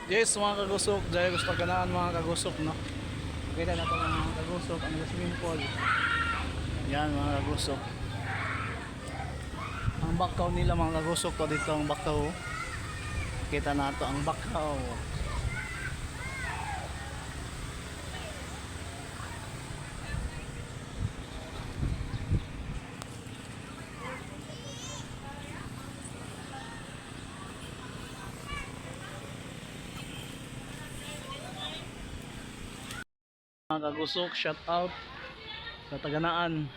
Yes, mga kagusok, dahil gusto ganaan, mga kagusok, no? Kita na ito, mga kagusok, ang swimming pool. Yan, mga kagusok. Ang bakaw nila, mga kagusok, to dito ang bakaw. Kita na ito ang bakaw. Mga kagusok, shout out sa Taganaan.